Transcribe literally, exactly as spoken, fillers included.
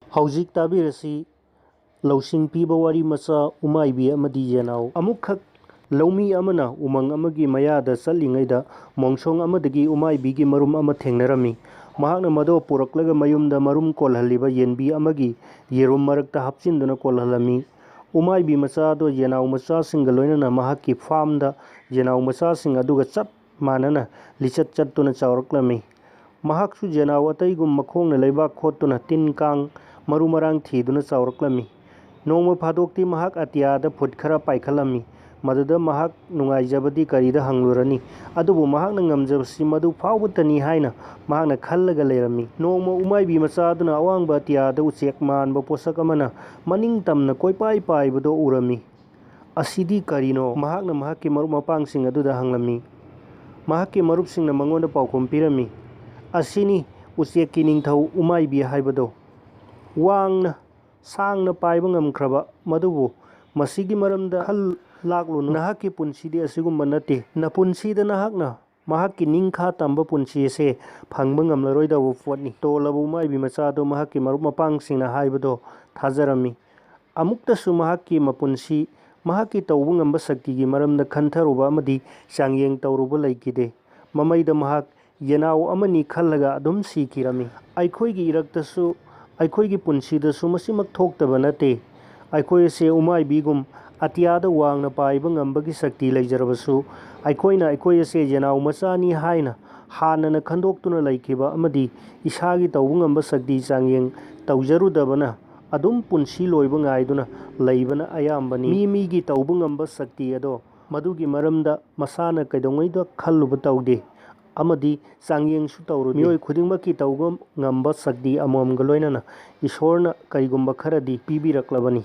ꯍꯧꯖꯤꯛ ꯇꯥꯕꯤꯔꯁꯤ ꯂꯧꯁꯤꯡ ꯄꯤꯕ ꯋꯥꯔꯤ ꯃꯆꯥ, ꯎꯃꯥꯏꯕꯤ ꯑꯃꯗꯤ ꯌꯦꯅꯥꯎ꯫ ꯑꯃꯨꯛꯈꯛ ꯂꯧꯃꯤ ꯑꯃꯅ ꯎꯃꯪ ꯑꯃꯒꯤ ꯃꯌꯥꯗ ꯆꯠꯂꯤꯉꯩꯗ ꯃꯣꯡꯁꯣꯡ ꯑꯃꯗꯒꯤ ꯎꯃꯥꯏꯕꯤꯒꯤ ꯃꯔꯨꯝ ꯑꯃ ꯊꯦꯡꯅꯔꯝꯃꯤ꯫ ꯃꯍꯥꯛꯅ ꯃꯗꯨ ꯄꯨꯔꯛꯂꯒ ꯃꯌꯨꯝꯗ ꯃꯔꯨꯝ ꯀꯣꯜꯍꯜꯂꯤꯕ ꯌꯦꯟꯕꯤ ꯑꯃꯒꯤ ꯌꯦꯔꯨꯝ ꯃꯔꯛꯇ ꯍꯥꯞꯆꯤꯟꯗꯨꯅ ꯀꯣꯜꯍꯜꯂꯝꯃꯤ꯫ ꯎꯃꯥꯏꯕꯤ ꯃꯆꯥ ꯑꯗꯨ ꯌꯦꯅꯥꯎ ꯃꯆꯥꯁꯤꯡꯒ ꯂꯣꯏꯅꯅ ꯃꯍꯥꯛꯀꯤ ꯐꯥꯔꯝꯗ ꯌꯦꯅꯥꯎ ꯃꯆꯥꯁꯤꯡ ꯑꯗꯨꯒ ꯆꯞ ꯃꯥꯟꯅꯅ ꯂꯤꯆꯠ ꯆꯠꯇꯨꯅ ꯆꯥꯎꯔꯛꯂꯝꯃꯤ꯫ ꯃꯍꯥꯛꯁꯨ ꯌꯦꯅꯥꯎ ꯑꯇꯩꯒꯨꯝ ꯃꯈꯣꯡꯅ ꯂꯩꯕꯥꯛ ꯈꯣꯠꯇꯨꯅ ꯇꯤꯟ ꯀꯥꯡ ꯃꯔꯨ ꯃꯔꯥꯡ ꯊꯤꯗꯨꯅ ꯆꯥꯎꯔꯛꯂꯝꯃꯤ꯫ ꯅꯣꯡꯃ ꯐꯥꯗꯣꯛꯇꯤ ꯃꯍꯥꯛ ꯑꯇꯤꯌꯥꯗ ꯐꯨꯠ ꯈꯔ ꯄꯥꯏꯈꯠꯂꯝꯃꯤ꯫ ꯃꯗꯨꯗ ꯃꯍꯥꯛ ꯅꯨꯡꯉꯥꯏꯖꯕꯗꯤ ꯀꯔꯤꯗ ꯍꯪꯂꯨꯔꯅꯤ? ꯑꯗꯨꯕꯨ ꯃꯍꯥꯛꯅ ꯉꯝꯖꯕꯁꯤ ꯃꯗꯨ ꯐꯥꯎꯕꯇꯅꯤ ꯍꯥꯏꯅ ꯃꯍꯥꯛꯅ ꯈꯜꯂꯒ ꯂꯩꯔꯝꯃꯤ꯫ ꯅꯣꯡꯃ ꯎꯃꯥꯏꯕꯤ ꯃꯆꯥ ꯑꯗꯨꯅ ꯑꯋꯥꯡꯕ ꯑꯇꯤꯌꯥꯗ ꯎꯆꯦꯛ ꯃꯥꯟꯕ ꯄꯣꯠꯁꯛ ꯑꯃꯅ ꯃꯅꯤꯡ ꯇꯝꯅ ꯀꯣꯏꯄꯥꯏ ꯄꯥꯏꯕꯗꯨ ꯎꯔꯝꯃꯤ꯫ "ꯑꯁꯤꯗꯤ ꯀꯔꯤꯅꯣ?" ꯃꯍꯥꯛꯅ ꯃꯍꯥꯛꯀꯤ ꯃꯔꯨꯞ ꯃꯄꯥꯡꯁꯤꯡ ꯑꯗꯨꯗ ꯍꯪꯂꯝꯃꯤ꯫ ꯃꯍꯥꯛꯀꯤ ꯃꯔꯨꯞꯁꯤꯡꯅ ꯃꯉꯣꯟꯗ ꯄꯥꯎꯈꯨꯝ ꯄꯤꯔꯝꯃꯤ, "ꯑꯁꯤꯅꯤ ꯎꯆꯦꯛꯀꯤ ꯅꯤꯡꯊꯧ ꯎꯃꯥꯏꯕꯤ ꯍꯥꯏꯕꯗꯣ꯫ ꯋꯥꯡꯅ, ꯁꯥꯡꯅ ꯄꯥꯏꯕ ꯉꯝꯈ꯭ꯔꯕ ꯃꯗꯨꯕꯨ ꯃꯁꯤꯒꯤ ꯃꯔꯝꯗ ꯈꯜ ꯂꯥꯛꯂꯨꯅꯨ꯫ ꯅꯍꯥꯛꯀꯤ ꯄꯨꯟꯁꯤꯗꯤ ꯑꯁꯤꯒꯨꯝꯕ ꯅꯠꯇꯦ꯫ ꯅꯄꯨꯟꯁꯤꯗ ꯅꯍꯥꯛꯅ ꯃꯍꯥꯛꯀꯤ ꯅꯤꯡꯈꯥ ꯇꯝꯕ ꯄꯨꯟꯁꯤ ꯑꯁꯦ ꯐꯪꯕ ꯉꯝꯂꯔꯣꯏꯗꯧꯕ ꯄꯣꯠꯅꯤ"꯫ ꯇꯣꯜꯂꯕ ꯎꯃꯥꯏꯕꯤ ꯃꯆꯥ ꯑꯗꯨ ꯃꯍꯥꯛꯀꯤ ꯃꯔꯨꯞ ꯃꯄꯥꯡꯁꯤꯡꯅ ꯍꯥꯏꯕꯗꯣ ꯊꯥꯖꯔꯝꯃꯤ꯫ ꯑꯃꯨꯛꯇꯁꯨ ꯃꯍꯥꯛꯀꯤ ꯃꯄꯨꯟꯁꯤ, ꯃꯍꯥꯛꯀꯤ ꯇꯧꯕ ꯉꯝꯕ ꯁꯛꯇꯤꯒꯤ ꯃꯔꯝꯗ ꯈꯟꯊꯔꯨꯕ ꯑꯃꯗꯤ ꯆꯥꯡꯌꯦꯡ ꯇꯧꯔꯨꯕ ꯂꯩꯈꯤꯗꯦ꯫ ꯃꯃꯩꯗ ꯃꯍꯥꯛ ꯌꯦꯅꯥꯎ ꯑꯃꯅꯤ ꯈꯜꯂꯒ ꯑꯗꯨꯝ ꯁꯤꯈꯤꯔꯝꯃꯤ꯫ ꯑꯩꯈꯣꯏꯒꯤ ꯏꯔꯛꯇꯁꯨ, ꯑꯩꯈꯣꯏꯒꯤ ꯄꯨꯟꯁꯤꯗꯁꯨ ꯃꯁꯤꯃꯛ ꯊꯣꯛꯇꯕ ꯅꯠꯇꯦ꯫ ꯑꯩꯈꯣꯏ ꯑꯁꯦ ꯎꯃꯥꯏꯕꯤꯒꯨꯝ ꯑꯇꯤꯌꯥꯗ ꯋꯥꯡꯅ ꯄꯥꯏꯕ ꯉꯝꯕꯒꯤ ꯁꯛꯇꯤ ꯂꯩꯖꯔꯕꯁꯨ, ꯑꯩꯈꯣꯏꯅ ꯑꯩꯈꯣꯏ ꯑꯁꯦ ꯌꯦꯅꯥꯎ ꯃꯆꯥꯅꯤ ꯍꯥꯏꯅ ꯍꯥꯟꯅꯅ ꯈꯟꯗꯣꯛꯇꯨꯅ ꯂꯩꯈꯤꯕ ꯑꯃꯗꯤ ꯏꯁꯥꯒꯤ ꯇꯧꯕ ꯉꯝꯕ ꯁꯛꯇꯤ ꯆꯥꯡꯌꯦꯡ ꯇꯧꯖꯔꯨꯗꯕꯅ ꯑꯗꯨꯝ ꯄꯨꯟꯁꯤ ꯂꯣꯏꯕ ꯉꯥꯏꯗꯨꯅ ꯂꯩꯕꯅ ꯑꯌꯥꯝꯕꯅꯤ꯫ ꯃꯤ ꯃꯤꯒꯤ ꯇꯧꯕ ꯉꯝꯕ ꯁꯛꯇꯤ ꯑꯗꯣ ꯃꯗꯨꯒꯤ ꯃꯔꯝꯗ ꯃꯁꯥꯅ ꯀꯩꯗꯧꯉꯩꯗ ꯈꯜꯂꯨꯕ ꯇꯧꯗꯦ ꯑꯃꯗꯤ ꯆꯥꯡꯌꯦꯡꯁꯨ ꯇꯧꯔꯨꯗꯦ꯫ ꯃꯤꯑꯣꯏ ꯈꯨꯗꯤꯡꯃꯛꯀꯤ ꯇꯧꯕ ꯉꯝꯕ ꯁꯛꯇꯤ ꯑꯃꯃꯝꯒ ꯂꯣꯏꯅꯅ ꯏꯁꯣꯔꯅ ꯀꯔꯤꯒꯨꯝꯕ ꯈꯔꯗꯤ ꯄꯤꯕꯤꯔꯛꯂꯕꯅꯤ꯫